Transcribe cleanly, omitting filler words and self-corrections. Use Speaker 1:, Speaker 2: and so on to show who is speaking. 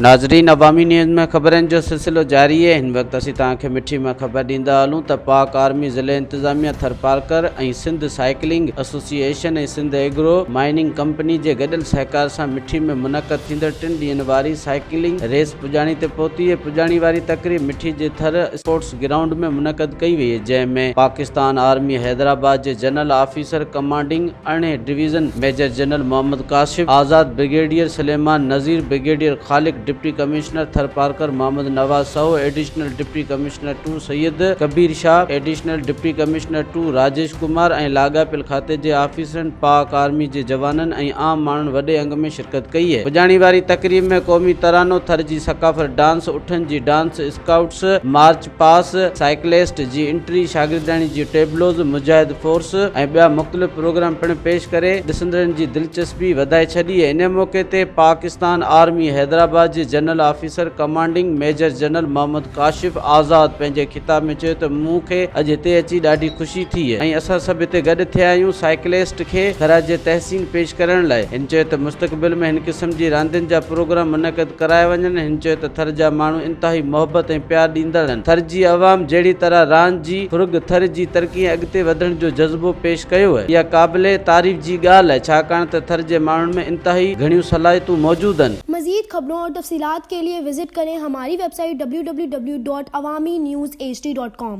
Speaker 1: ناظرين عوامي نيوز ۾ خبرن جو سلسلو جاري اهي هن وقت اسين توهان کي مٺي مان خبر ڏيندا هلون ته پاڪ آرمي ضلعي انتظاميه Tharparkar ۽ Sindh cycling association ۽ Sindh agro mining company جي گڏيل سهڪار سان مٺي ۾ منعقد ٿيندڙ ٽن ڏينهن واري سائيڪلنگ ريس پڄاڻي تي پهتي ۽ پڄاڻي واري تقريب مٺي جي ٿر اسپورٽس گرائونڊ ۾ منعقد ڪئي وئي جنهن ۾ پاڪستان آرمي حيدرآباد جي جنرل آفيسر ڪمانڊنگ ارڙهين division major general Muhammad Kashif Azad, brigadier Suleman Nazir, brigadier Khaliq, deputy commissioner Tharparkar Muhammad Nawaz Saho, additional deputy commissioner two Syed Kabir Shah, additional deputy commissioner two Rajesh Kumar ۽ لاڳاپيل کاتي جي آفيسرن، پاڪ army جي جوانن ۽ عام ماڻهن وڏي انگ ۾ شرڪت ڪئي. پڄاڻي واري تقريب ۾ قومي ترانو، ٿر جي ثقافت ڊانس، اٺن جي ڊانس، اسڪائوٽس، مارچ پاس، سائيڪلسٽ جي انٽري، شاگردياڻي جي ٽيبلوز، مجاهد فورس ۽ ٻيا مختلف پروگرام پڻ پيش ڪري ڏسندڙن جي دلچسپي وڌائي ڇڏي. ان موقعي تي پاڪستان آرمي حيدرآباد جي general officer commanding major general Muhammad Kashif Azad پنهنجي خطاب ۾ چيو ته مون کي اڄ هتي اچي ڏاڍي خوشي ٿي ۽ اسان سڀ هتي گڏ ٿيا آهيون سائيڪلسٽ کي خراج تحسين پيش ڪرڻ لاء. هن چيو ته مستقبل ۾ هن قسم جي راندين جا پروگرام منعقد ڪرايا وڃن. هن چيو ته ٿر جا ماڻهو انتهائي محبت ۽ پيار ڏيندڙ آهن. ٿر جي عوام جهڙي طرح راند جي فرگ ٿر جي ترقي ۽ اڳتي وڌڻ جو جذبو پيش ڪيو آهي اها قابل تعريف جي ڳالهه آهي ڇاڪاڻ ته ٿر جي ماڻهن ۾ انتهائي گهڻيون صلاحيتون موجود آهن.
Speaker 2: مزيد خبرون اور تفصيلات کے لئے وزٽ ڪرين ھماري web site www.awamiNewsHD.com.